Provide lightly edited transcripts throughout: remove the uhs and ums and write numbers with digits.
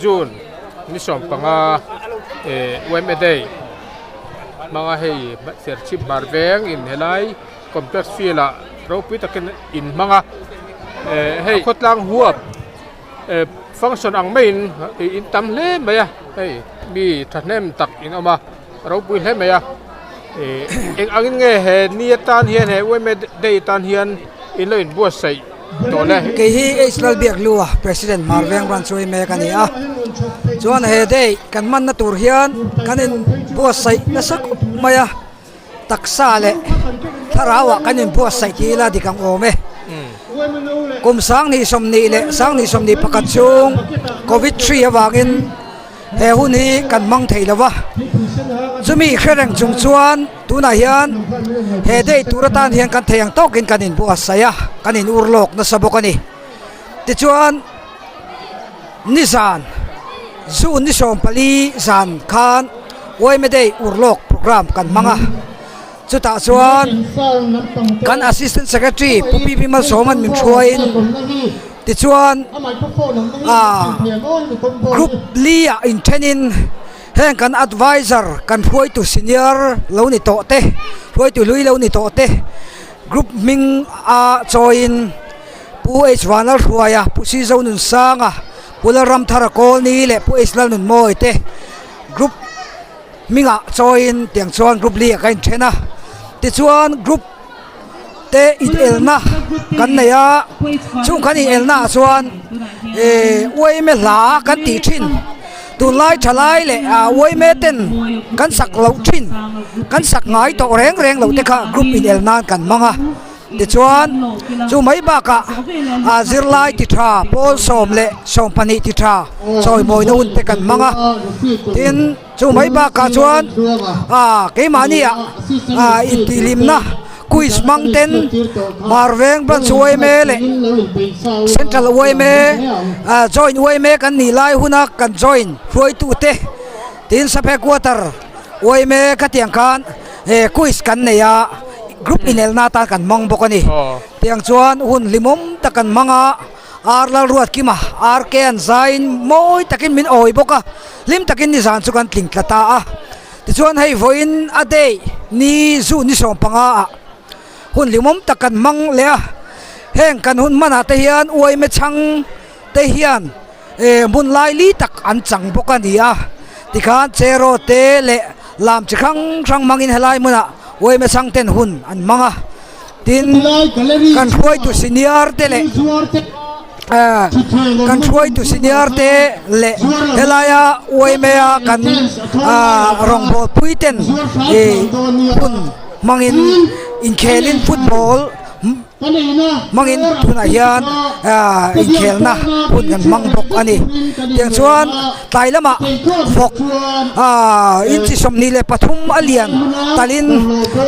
June ni 15 eh yma day hmanga hei serchhip hmar veng in helai complex field ah ropui takin in hmang a eh hei khawtlang huap eh function ang maiin in tam hle mai a hei mi thahnem tak in awm a ropui hle mai a eh eng angin nge he ni atan hian he yma day atan hian in lo inbuatsaih tawh le. Kei hi H Lalbiaklua President Marveng Branch yma ka ni a chuan he day kan hmanna tur hian kan inbuatsaih nasa khawp mai a. Taksa leh thlarauah kan inbuatsaih tih ila dik ang awm e. Kum 2020 leh 2021 chhung Covid hri avangin he hun hi kan hmang thei lo va. Chumi hre reng chung chuan tunah hian he day tur atan hian kan thei ang tawkin kan inbuatsaih a, kan in ur lawk nasa bawk a ni. Tichuan nizan June ni 14 zan khan yma Day urlawk programme kan hmang a, chutah chuan kan Assistant Secretary Pu PP Malsawman min hruaiin tichuan ah group li ah inthenin heng kan adviser kan hruaitu senior lo ni tawh te hruaitu hlui lo ni tawh te group hming a chawiin Pu H Vanlalhruaia, Pu Sizonunsanga, Pu Lalramthara Kawlni leh Pu H Lalnunmawi te group hmingah chawiin tiang chuan group li ah ka inthen a. Tichuan group te inelna kan nei a, chung kan inelna ah chuan eh uaime hla kan tih thin, tunlai thalai leh ah uaime ten kan sak loh thin, kan sak ngai tawh reng reng loh te kha group inel nan kan hmang a. Tichuan, chu mai bakah a zirlai ti tha pawl 10 le 12 ti tha chawimawina hun te kan hmang a. Tin, chu mai bakah chuan a keimahnia a intihhlimna quiz hmang ten Marveng Branch yma leh Central yma Joint yma kan nih lai huna kan join hruaitute tin Sub Headquarter yma khatiang khan He quiz kan nei a, group inelna atan kan hmang bawk a ni. Tiang chuan hun hlimawm tak kan hmang a, Ar Lalruatkima, RK an zaiin mawi takin min awi bawk a, hlim takin nizan chu kan tling tla ta a. Tichuan hei vawiin a day ni zu ni 15 ah hun hlimawm tak kan hmang leh a, heng kan hun hmanah te hian uaime chhang te hian hmun lai li tak an chang bawk a ni a, tikhan cheraw te leh lam chi hrang hrang hmangin helai hmunah uaime chhang ten hun an hmang a, tin kan hruaitu senior te leh kan hruaitu senior te leh helaia uaime a kan rawngbawlpui ten hun hmangin inkhelin football Hmangin tunah hian inkhelna hun kan hmang bawk a ni. Tiang chuan tlai lamah vawk inchi 23 a lian talin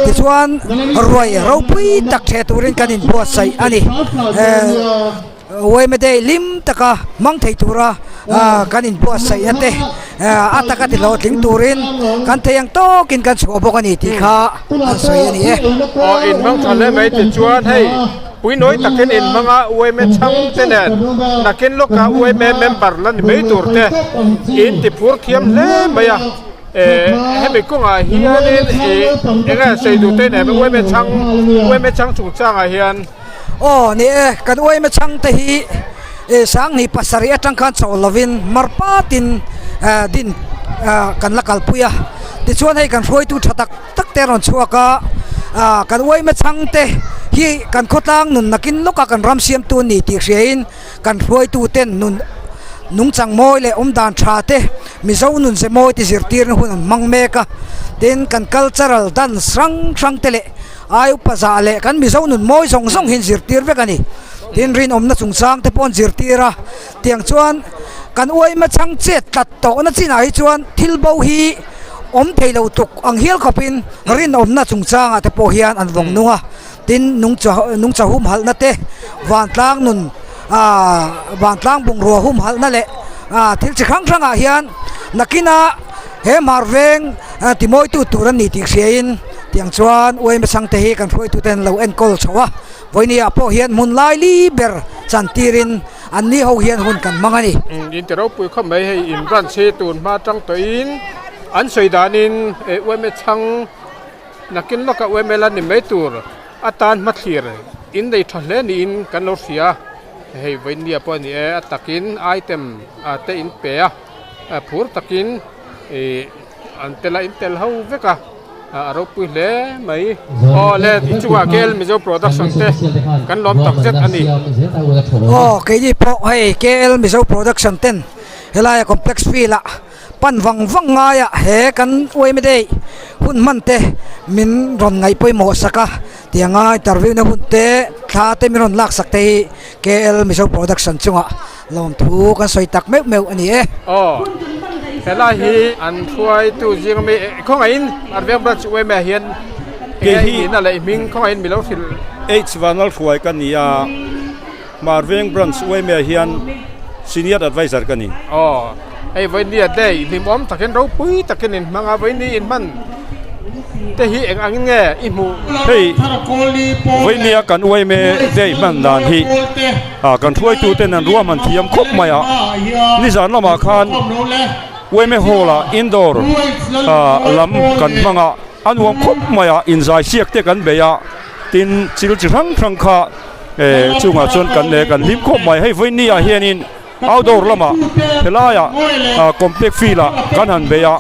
tichuan ruai ropui tak ṭheh turin kan inbuatsaih a ni. Yma Day hlim taka hmang thei tura kan inbuatsaih te a taka ti hlawhtling turin kan thei ang tawkin kan chhuah bawk a ni tih kha an sawi a ni e. Aw inhmang tha hle mai tichuan hei puinawi takin inhmanga yma chhang te nen nakin lawka yma member la ni mai tur te in ti phur thiam hle mai a hemi kawngah hianin ih eng nge sawi duh te nen yma chhang yma chhang chungchangah hian. Aw ni e, kan uaima chhang te hi 2007 atang khan chawh lovin mar patin din kan la kalpui a, tichuan hei kan hruaitu tha tak tak te a rawn chhuak a, kan uaima chhang te hi kan khawtlang nun nakin lawka kan ram siamtu a ni tih hriain kan hruaitu ten nun nungchang mawi leh awmdan tha te Mizo nun ze mawi te zirtirna hun an hmang mek a, tin kan cultural dance hrang hrang te leh Ai upa zah leh kan Mizo nun mawi zawng zawng hi zirtir vek a ni. Tin, rinawmna chungchang te pawh an zirtir a. Tiang chuan kan uaima chhang chet tlat tawhna chinah hi chuan thil bo hi awm thei lo tuk ang hial khawpin rinawmna chungchangah te pawh hian an vawng nung a. Tin, nungcha humhalhna te, vantlang nun vantlang bungrua humhalhna leh thil chi hrang hrangah hian nakina he hmar veng timawitu tur a ni tih hriain tiang chuan uaima chhangte hi kan hruaitute an lo enkawl chho a, vawinia pawh hian hmun lai li ber chantirin An ni ho hian hun kan hmang a ni. In ti ropui khawp mai hei in branch hi tun hma tang tawhin an sawi danin UMA chhang nakin lawkah UMA la ni mai tur atan hmathlir in nei tha hle niin kan lo hria hei vawinia pawh a ni e a takin item te in pe a phur takin ih an tel a in tel ho vek a. A ropui hle mai. Aw le i chungah KL Mizo Production te kan lawm tak zet a ni. Aw keini pawh hei KL Mizo Production ten helaia complex field ah pan vang vang ngaia he kan uaime day hun hman te min rawn ngaih pawimawh sak a tianga interview na hun te thla te min rawn lak sak te hi KL Mizo Production chungah Lawmthu kan sawi tak meuh meuh a ni e. Aw, helai hi an hruaitu zing ami khawngaihin Arveng Branch UMA hian enge i nihna leh i hming khawngaihin mi lo hrilh. H Vanal hruai ka ni a, Marveng Branch UMA hian Senior Adviser ka ni. Aw, hei vawinia day hlimawm takin ropui takin in hmang a, vawinia in hman te hi eng angin nge i hmuh? Hei vawinia kan UMA day hman dan hi. Ah kan hruaitu ten an ruahman thiam khawp mai a, nizan lamah khan Weme Hall ah indoor ah lam kan hmang a, a nuam khawp mai a, inzai siak te kan bei a, tin thil chi hrang hrang kha eh chungah chuan kan leh kan hlim khawp mai, hei vawiin ni ah hianin outdoor lamah helaiah ah complex field ah kan han bei a,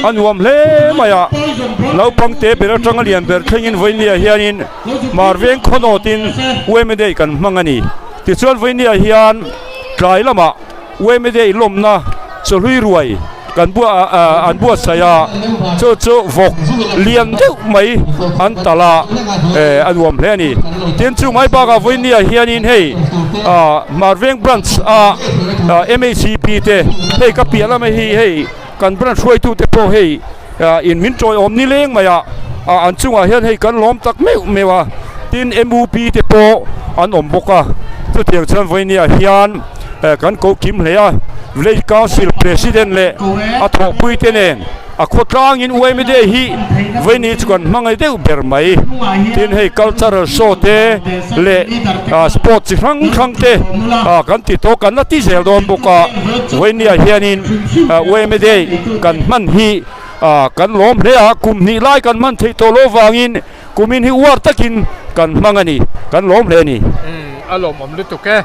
a nuam hle mai a, naupang te ber atanga lian ber thlengin vawiin ni ah hianin. Marveng khawnawtin UMA Day kan hmang a ni. Tichuan vawinia hian tlai lamah UMA Day lawmna chawhlui ruai kan bua an buatsaih a, chu chu vawk lian deuh mai an talh a, a nuam hle a ni. Tin chu mai bakah vawinia hianin hei Marveng branch a MHCP te hei ka piah lamah hi hei Kan branch hruaitute pawh hei in min tawiawm ni leng mai a, an chungah hian hei kan lawm tak meuh meuh a, tin MUP te pawh an awm bawk a, chutiang chuan vawinia hian kan ko kim hle a, Village Council President leh a thawhpui te nen a khawtlangin UMD hi vawiini chu kan hmangaih deuh ber mai, tin hei cultural show te leh sport chi hrang hrang te kan ti tawh kan la ti zel dawn bawk a, vawinia hianin. UMA Day kan hman hi kan lawm hle a, kum hnih lai kan hman theih tawh loh vangin kumin hi uar takin kan hmang a ni, kan lawm hle a ni. A lawmawm lutuk e.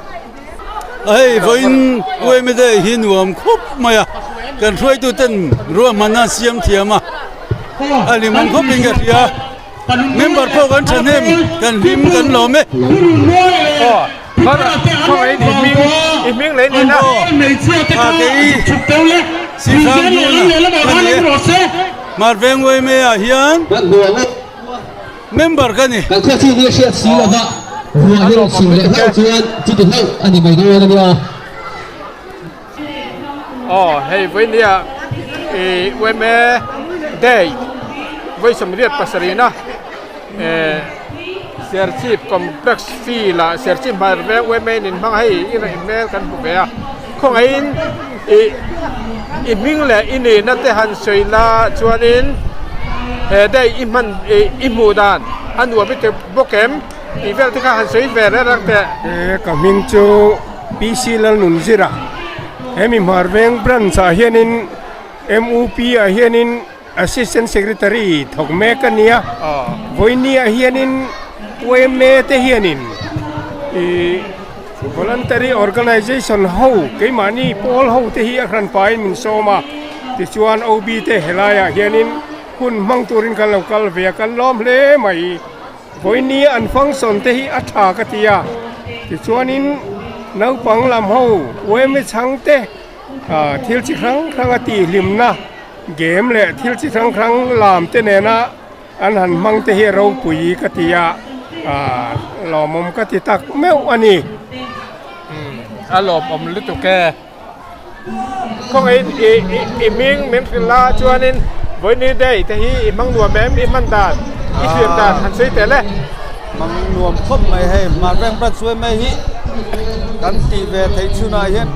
Hei vawiin UMA Day hi nuam khawp mai a, kan hruaituten ruahmanna an siam thiam a, a hlimawm khawpin ka hria. Member pawh kan thahnem, kan hlim, kan lawm e. Marveng Weme ah hian member ka ni. Aw hei vawinia ih Weme day vawi 87 na eh Serchhip complex field ah Serchhip hmar veng Weme in hmang a hei i reh hmel kan hmu ve a khawngaihin ih i hming leh i nihna te han sawi la chuanin he day i hman ih i hmuh dan a nuam i ti bawk em tih vel te kha han sawi ve reng reng teh. Ka hming chu. PC Lalnunzira, Hemi Hmarveng Branch ah hianin MUP ah hianin Assistant Secretary thawk mek a nia. Vawiini ah hianin YMA te hianin ih Voluntary Organization ho keimahni pawl ho te hi a hran pahin min sawm a, tichuan OB te helaiah hianin hun hmang turin kan lo kal ve a, kan lawm hle mai. Vawiini an function te hi a tha ka ti a, tichuanin naupang lam ho uaime chhang te ah thil chi hrang hrang a tih hlimna game leh thil chi hrang hrang lam te nena an han hmang te hi a ropui ka ti a, ah lawmawm ka ti tak meuh a ni. Umm a lawmawm lutuk e. Khawngaihin i i hming min hrilh a chuanin Vawiini Day te hi i hmang nuam em i hman dan i thlir dan han sawi tel e. Hmang nuam khawp mai hei Marveng Branch yma hi kan tih ve theih chhunah hian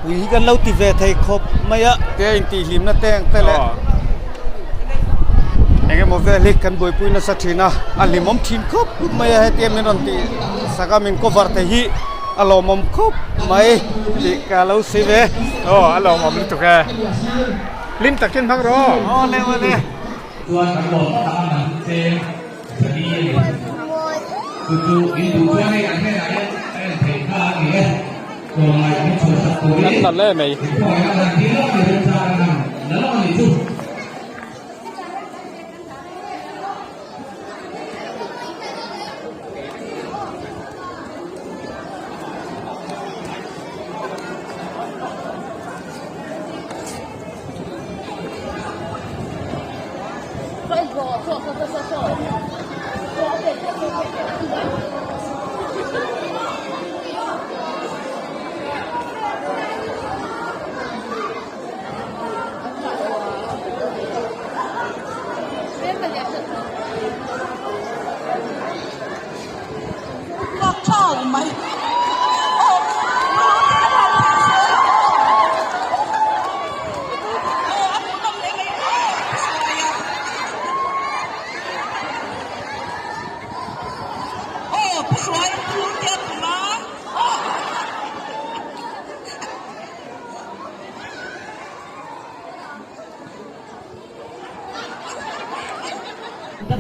pui hi kan lo ti ve thei khawp mai a te intihhlimna te ang te leh eng emaw vel hi kan buaipui nasa thin a a hlimawm thin khawp mai a hetia min rawn tih sak a min cover thei hi. A lawmawm khawp mai tih ka lo sawi ve. Aw a lawmawm lutuk e. Hlim takin hmang rawh. Aw le aw le. Chuan kan lawm tak a man cheng zali a ni. Chu chu in duh chuan hei an hnenah hian a en theih kha a ni e. Tlawmngaih min chhuahsak turin An nalh em ei.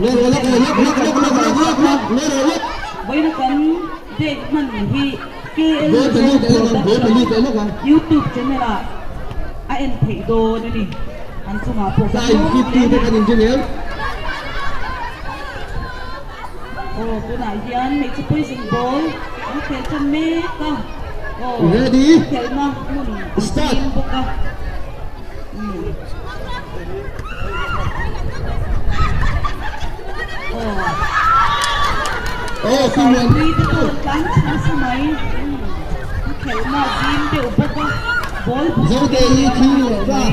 in khawngaihna kan han tir lawk ni remchang an han la lawk a nih chu. Vawiina kan date hman hi KL Mizo Production YouTube channel ah a en theih dawn a ni. An chungah pawh kan lawm hle a ni. Aw tunah hian hmeichhe poison ball an khel tan mek a, aw khelhna hmun a zim bawk a. Sarpui te pawh an tlan chhe nasa mai an khelhna a zim deuh bawk a ball bawk a ni lo mai.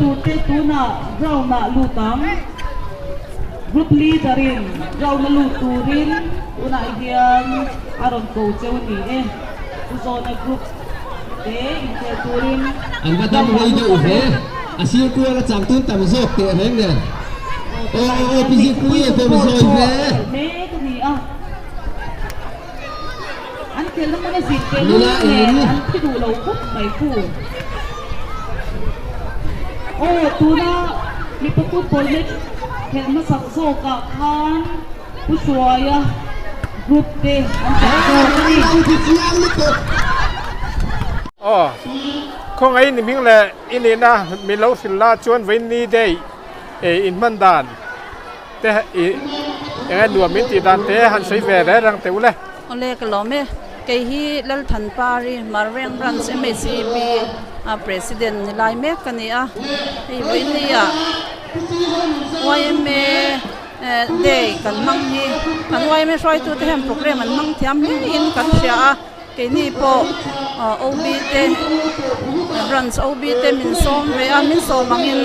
Turte tunah ground ah lut ang. Group leader in ground a lut turin tunah hian a rawn ko cheu a ni e. Pu Zawna group te inkhel turin ground ah lut ang e. Aw tunah hian hmeichhe poison ball pawh khelh mek a ni a. An khelhna hmana zin teh lul nen an thi duh lo khawp mai khu. Aw tuna mipa football match khelh hmasak zawkah khan Pu Hruaia group te an chak zawk a ni. Aw khawngaih ni hming leh i nihna min lo hrilh la chuan vawiin ni day in hman dan. Te i eng e nuam min tih dan te han sawi ve reng reng teh u le. Awle ka lawm e. Kei hi Lalthanpari Marveng Branch MHEP a President ni lai mek ka ni a. Hei vawinia yma Day kan hmang hi kan yma hruaitute hian programme an hmang thiam hlein kan hria a. Keini pawh OB te branch OB te min sawm ve a, min sawm angin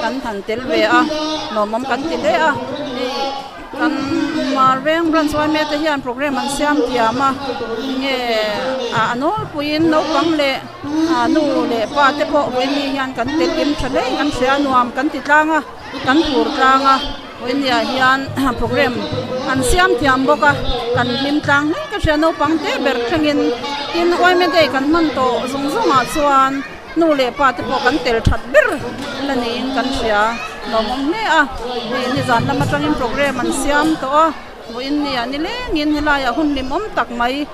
kan han tel ve a, lawmawm kan ti hle a. Hei kan Marveng branch yma te hian programme an siam thiam a, enge a nawlpuiin naupang leh nu leh pa te pawh vawiin hian kan tel kim tha hle in kan hria a, nuam kan ti tlang a, kan phur tlang a. Vawinia hian programme an siam thiam bawk a, kan hlim tlang hle ka hria naupang te ber thlengin Tin, yma day kan hman tawh zawng zawngah chuan nu leh pa te pawh kan tel that ber la niin kan hria. Lawmawm hle a, hei nizan lam atangin programme an siam tawh a, vawiin nia nilengin helaiah hun hlimawm tak mai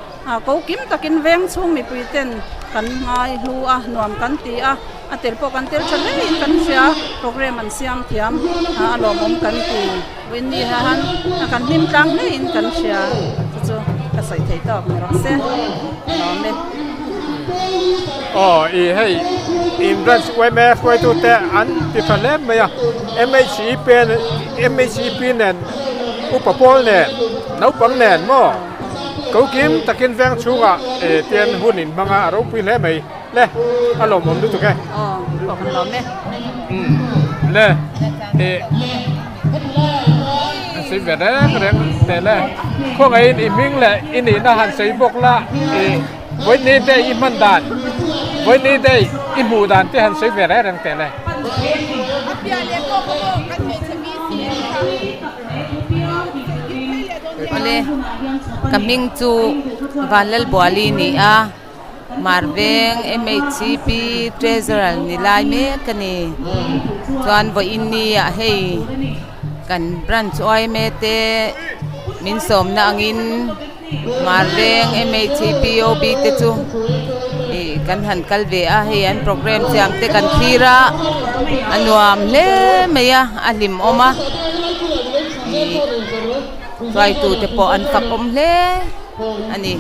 ko kim takin veng chhung mipui ten kan ngai hlu a, nuam kan ti a, a tel pawh kan tel tha hlein kan hria, programme an siam thiam a lawmawm kan ti. Vawiin ni hian kan hlim tlang hlein kan hria chu chu ka sawi thei tawk ni rawh se ka lawm e. Aw i hei in branch yma hruaitu te an ti tha hle mai a MHEP MHEP nen upa pawl nen naupang nen maw ko kim takin veng chhungah tian hun in hmang a a ropui hle mai. Le a lawmawm lutuk e. Aw pawh kan lawm e. Umm le eh an sawi ve reng reng teh le khawngaihin i hming leh i nihna han sawi bawk la ih vawiin day i hman dan vawiin day i hmuh dan te han sawi ve reng reng teh le. Awle ka hming chu Vanlalbuali ni a. Marveng MHCP Treasurer ni lai mek a ni. Chuan vawiin ni ah hei kan branch yma te min sawmna angin Marveng MHCP OB te chu ih kan han kal ve a hei an program siam te kan thlir a a nuam hle mai a a hlimawm a ih hruaitu te pawh an fakawm hle. a ni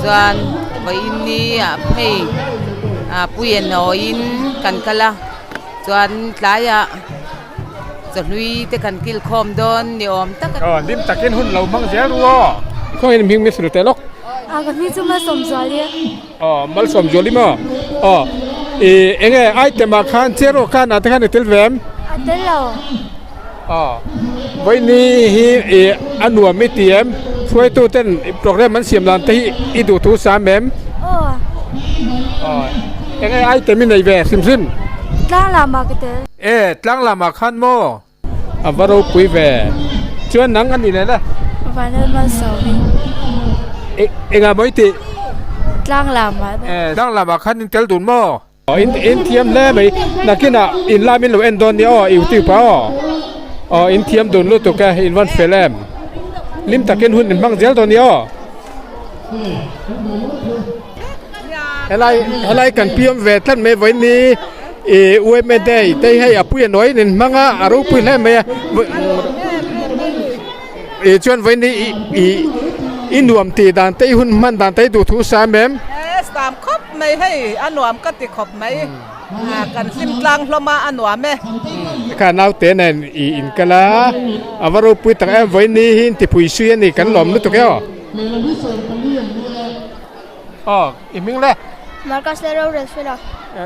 chuan vawiin ni ah phei ah puia nawiin kan kal a chuan tlaiah chawhlui te kan kil khawm dawn ni awm tak a ni. Aw hlim takin hun lo hmang zel ru aw. Khawngaih in hming min tel lawk. A ka hming chu Malsawmzuali. Aw Malsawmzuali maw? Aw i enge item ah khan chair aw khan ah te khan i tel ve em? A tel lo. Aw vawiini hi i a nuam i ti em? Hruaitu ten program an siam dan te hi i duh thu sam em? Aw. Aw enge item i nei ve hrim hrim? Tlang lamah ka tel. E tlang lamah khan maw? A va ropui ve. Chuan nang a ni leh le. Vanlal Malsawmi. Engah maw i tih? Tlang lamah. Tlang lamah khan in tel dun maw? In in thiam hle mai. Nakinah in lam in lo en dawn nia aw youtube ah aw. Aw in thiam dun lutuk e in van fel em. Hlim takin hun in hmang zel dawn nia aw. Helai helai kan piam ve tlat mai vawiin ni ih yma day te hei a pui a nawi in hmang a a ropui hle mai a ih chuan vawiin ni ih ih i nuam tih dan te i hun hman dan te i duh thu sam em. Sam khawp mai hei a nuam ka ti khawp mai kan hlim tlang hlawm a a nuam e. Kha naute nen ih in kal a a va ropui tak em vawiin ni hi in tipui sui a ni kan lawm lutuk e aw. Aw, i hming le? Marcus Lalruatfela.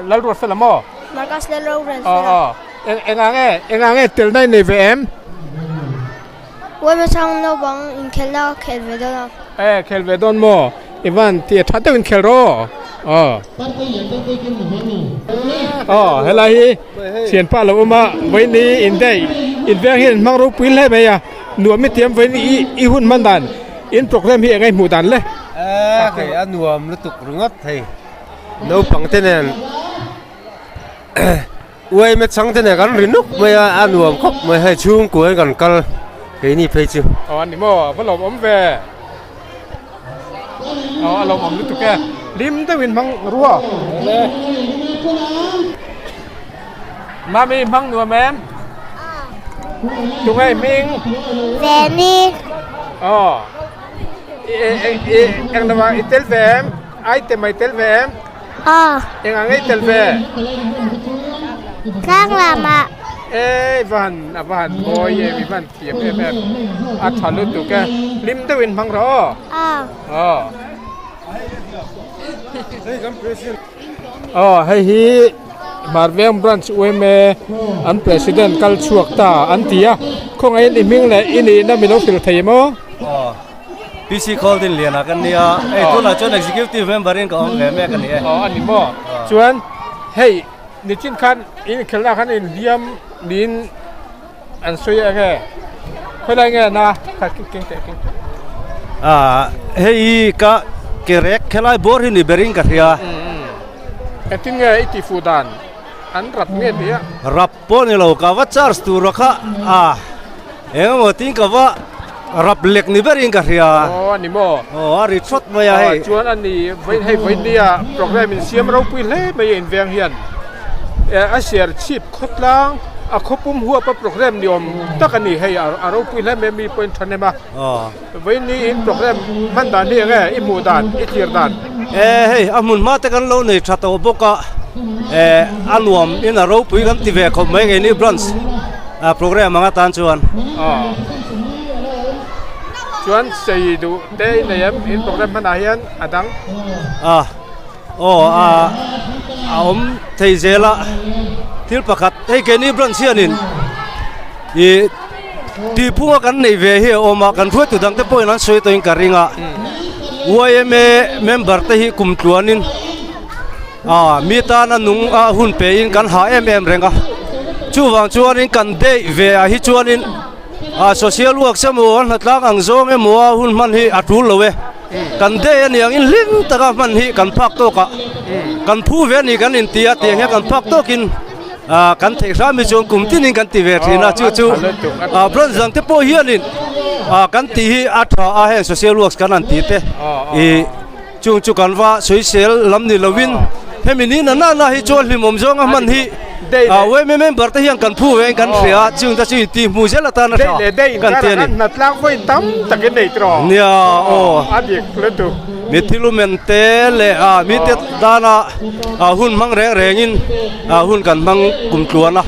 Lalruatfela maw? Marcus Lalruatfela. Aw, aw. Eng engang nge, engang nge telna i nei ve em? Uaima chhang naupang inkhelhna ka khel ve dawn a. E, khel ve dawn maw? I van ti a tha deuhin khel rawh. Aw. Aw, helai hi thianpa lo awm a, vawiin i indaih, inveng hian in hmang ropui hle mai a. Nuam i tiam vawiin i i hun hman dan in program hi eng a i hmuh dan le? Eee hei a nuam lutuk ringawt hei naupang te nen uaime chhang te nen kan ri nuk mai a a nuam khawp mai hei chhungkua in kan kal keini phei chu. Aw a ni maw a va lawmawm ve aw a lawmawm lutuk e hlim deuhin hmang rua le Mami hmang nuam em? Tunge hming? Veni. Aw. Eng lama i tel ve em? Item ah i tel ve em? Aw. Eng ang i tel ve? Tlang lamah. E va han a va han mawi em i va han thiam em em. A tha lutuk e. Hlim deuhin hmang rawh aw. Aw. Aw. Aw hei hi Marveng Branch yma an President kal chhuak ta an ti a, khawngaihin i hming leh i nihna mi lo hrilh thei maw? Aw, PC Khawldin lianah kan nia, hei tunah chuan Executive Member in ka awm ve mek a ni e. Aw a ni maw? Chuan hei nichin khan in khelhna khan inhliam niin An sawi eng nge? Khawilai nge na? Kha keng teh keng teh. Ah hei ka ke rek khelai bawr hi ni berin ka hria. Engtin nge i tih fuh dan an rap nge nia? Rap pawh ni lo ka va charge tur a kha a eng emaw tin ka va rap lek ni berin ka hria. Aw a ni maw? Aw a ri thawt mai a hei. Chuan a ni vawiin hei vawiin nia program in siam ropui hle mai a inveng hian a ser chhip khawtlang a khawpum huapa program ni awm tak a ni hei a ropui hle mai a mi pawhin thahnem a. Vawiin ni in program hman dan hi enge i hmuh dan, i thlir dan? E hei a hmun hma te kan lo nei tha tawh bawk a, e a nuam in a ropui kan ti ve khawp mai keini branch program ang atan chuan. Aw chuan sei duh te i nei em in program hmanah hian a dang? A aw a a awm thei zel a, thil pakhat hei keini branch hianin ih. Tihphunga kan neih ve hi a awm a, kan hruaitu dangte pawhin an sawi tawhin ka ring a, yma member te hi kum tluanin ah mi tana nung a hun pein kan hah em em reng a, chuvang chuanin kan dei ve ah hi chuanin ah social works emaw a hnatlang ang zawng emaw a hun hman hi a tul lo e, kan dei a niangin hlim taka hman hi kan phak tawk a, kan phu ve a ni kan inti a tiang hian kan phak tawkin. Ah kan theih hram hi chuan kum tinin kan ti ve thin a chu chu ah branch dang te pawh hianin ah kan tih hi a tha a heng social works kan han tih te ih chung chu kan va sawisel lam ni lovin hemi ni na na na hi chuan hlimawm zawnga hman hi ah yma member te hian kan phu ve in kan hria a chung te chu intih hmuh zel atan a tha kan ti a ni. Nia aw. Mi thilumen te leh ah mite tana ah hun hmang reng rengin ah hun kan hmang kum tluan a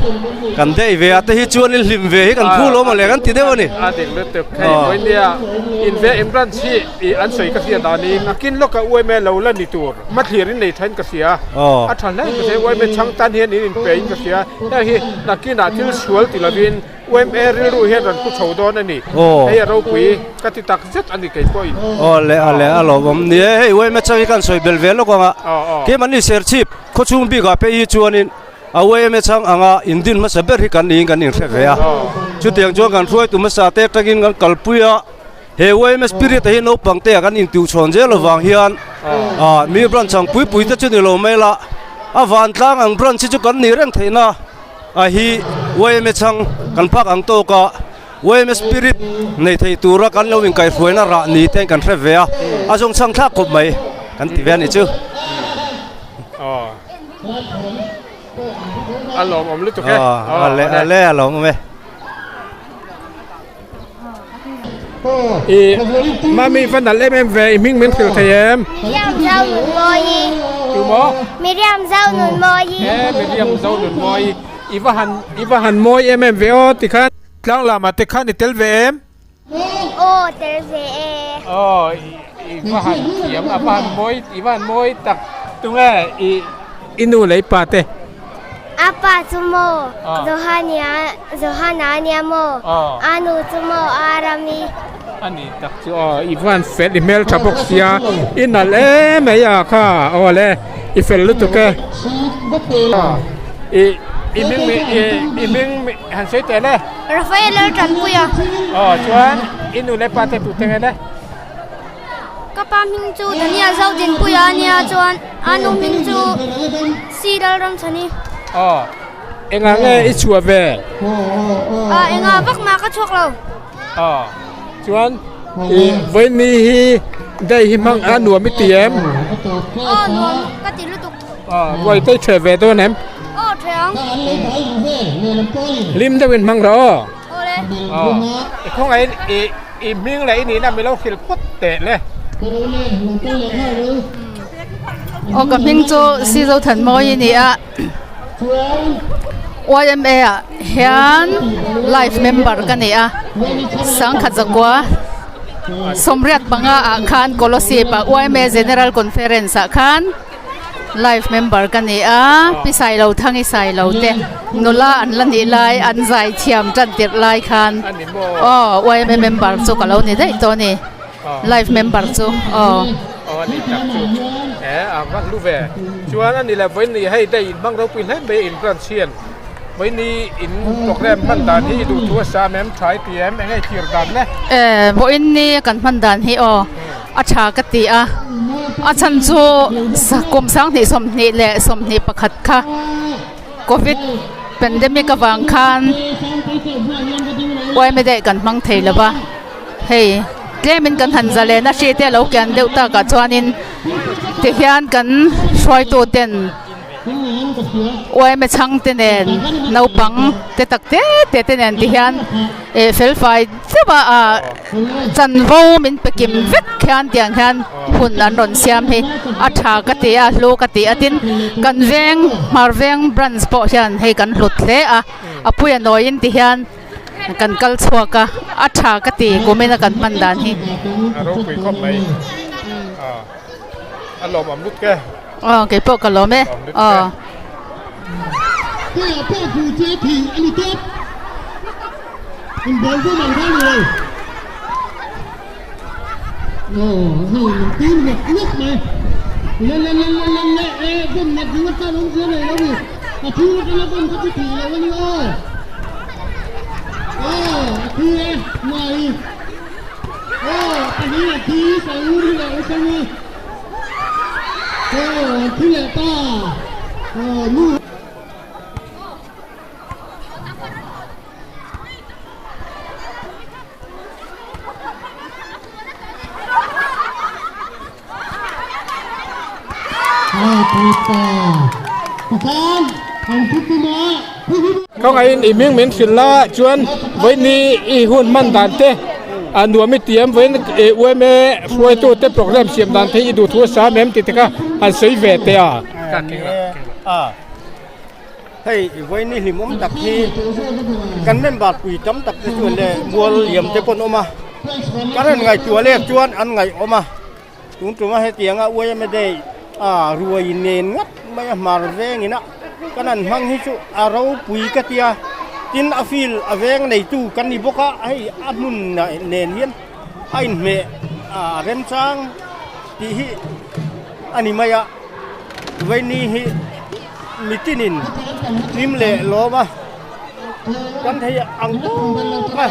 kan daih ve a te hi chuanin hlim ve hi kan phu lo maw le kan ti deuh a ni. A dik lutuk hei vawinia in ve in branch hi ih an sawi ka hria danin a kin lawk a uaime lo la ni tur hmathlir in nei thain ka hria a tha hle ka hria uaime chhang tan hian in inpe in ka hria heng hi nakinah thil sual ti lovin Yma rilru hian rawn pu chho dawn a ni. Hei a ropui ka ti tak zet a ni kei pawhin. Aw le a le a lawmawm ni e. Hei yma chang hi kan sawi bel ve lawk ang a. Keimahni Serchhip khawchhung bikah phei hi chuanin a yma chang anga indin hmasa ber hi kan niin kan inhre ve a. Chutiang chuan kan hruaitu hmasa te atangin kan kalpui a. He yma spirit hi naupang te ah kan intuhchhawn zel avang hian mi branch ang pui pui te chu ni lo mai la a vantlang ang branch hi chu kan nih reng theihna. A hi yma chhang kan phak ang tawk a, yma spirit nei thei tura kan lo inkaihhruaina rah ni te kan hre ve a, a zawng chhang thlak khawp mai kan ti ve a nih chu. Aw a lawmawm lutuk e. Aw a le a le a lawmawm e. I mami va nalh em em ve i hming min hrilh thei em? Miriam Zau Nunmawi. Tu maw? Miriam Zau Nunmawi. E Miriam Zau Nunmawi i va han i va han mawi em em ve aw tikhan tlang lamah te khan i tel ve em? Aw tel ve e. Aw i va han thiam a va han mawi i va han mawi tak tunge i i nu leh i pa te? A pa chu maw Johania Johana a nia maw a nu chu maw Arami. A ni tak chu aw i van fel i hmeltha bawk sia i nalh em mai a kha aw le i fel lutuk e i i hming i hming han sawi teh le. Rafael Laltanpuia. Aw chuan i nu leh pa te tute nge le. Ka pa hming chu Daniel Zodinpuia a nia chuan a nu hming chu C Lalramchhani. Aw, engah nge i chhuah ve? Aw, engah vak mah ka chhuak lo. Aw, chuan i vawiin hi day hi hmang a nuam i ti em? Aw, nuam ka ti lutuk. Aw, ruai te i ṭheh ve dawn em? Aw, ṭheh ang. Hlim deuhin hmang rawh aw. Aw, i khawngaihin i i hming leh i nihna mi lo hrilh phawt teh le. Aw ka hming chu Sizo Thanmawi a ni a, YMA ah hian life member ka ni a, Sangkhat Zakua sawmriat panga ah khan Kolosip ah YMA General Conference ah khan Life member ka ni a, Pi Sailo Thangi Sailo te nula an la nih lai an zai thiam tan tirh lai khan aw yma member chu ka lo ni daih tawh a ni life member chu aw. Aw a ni tak chu e a va hlu ve chuan a ni le vawiin hei daih in hmang ropui hle mai in branch hian vawiin in program hman dan hi i duh thu a sam em tha i ti em eng nge i thlir dan le? E vawiin ni kan hman dan hi aw a tha ka ti a. A chhan chu kum 2020 leh 21 kha covid pandemic avang khan yma day kan hmang thei lo va hei tlemin kan han zalen a hri te a lo kian deuh takah chuanin tihian kan hruaitu ten. Yma chhangte nen naupang te tak te te te nen ti hian eh fel fai deuh a ah chanvo min pe kim vek hian tiang hian hun an rawn siam hi a tha ka ti a hlu ka ti a tin kan veng hmar veng branch pawh hian hei kan hlut hle a a puia nawiin ti hian kan kal chhuak a a tha ka ti kumin a kan hman dan hi. A ropui khawp mai ah a lawmawm lut e. Aw kei pawh ka lawm e aw. Khawngaihin i hming min hrilh la chuan vawiini i hun hman dan te a nuam i tiam vawiin yma hruaitu te program siam dan te hi i duh thu a sam em tih te kha han sawi ve teh a. Hei vawiini hlimawm tak hi kan member pui tam tak te chuan leh mual liam te pawh an awm a, kan han ngaihtuah lek chuan an ngaihawm a. Tun tuma hetianga yma day a ruai nen ngat mai a hmar vengin a kan han hmang hi chu a ropui ka tia tin a field a veng neitu kan ni bawk a hei a hmun nen hian a inhmeh a remchang tih hi a ni mai a vaini hi mitinin hlim leh lawm a kan thei ang tawk a.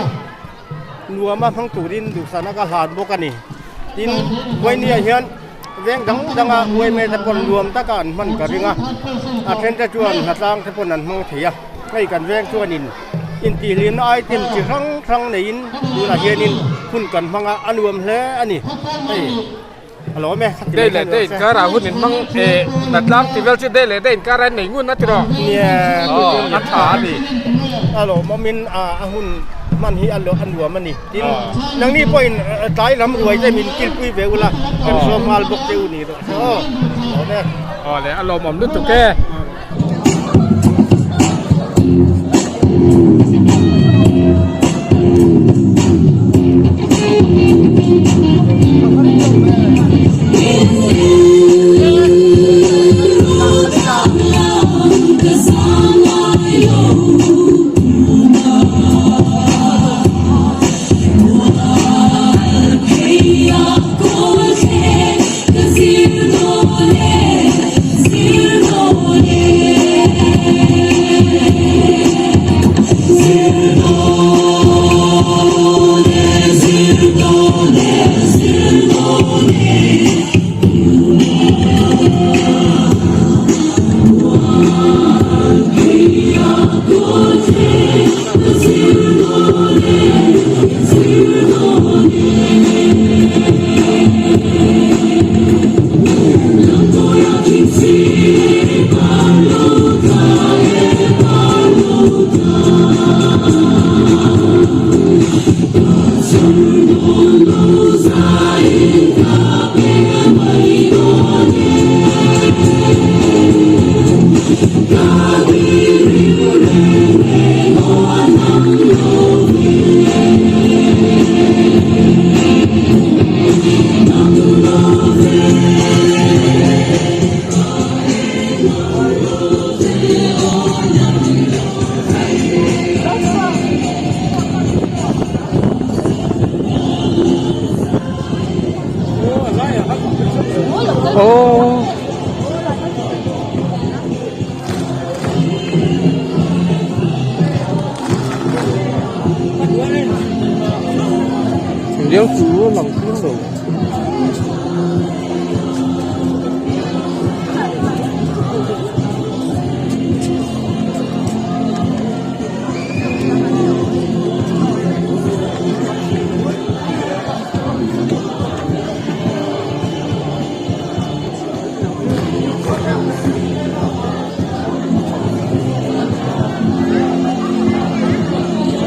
Nuama hmang turin duhsana ka hlan bawk a ni. Tin, Vawinia hian veng dang danga yma te pawn nuam taka an hman ka ring a, a then te chuan hnatlang te pawn an hmang thei a. Hei kan veng chuanin intihhlimna item chi hrang hrang neiin tunah hianin hun kan hmang a, a nuam hle a ni. Hei. A lawm e, khati Day leh day inkar ah hun in hmang eh Natlang ti vel chu day leh day inkar ah nei ngun a ti rawh. Nia, Aw, a tha a ni. A lawmawm in a hun hman hi a nuam a ni. Tin, nangni pawhin tlai lam ruai te min kilpui ve ula, kan sawm nghal bawk che u ni rawh se aw. Lawm e. Aw le, a lawmawm lutuk e.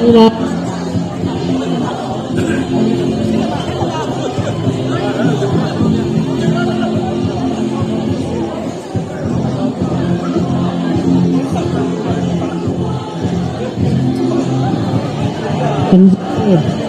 ila. Kan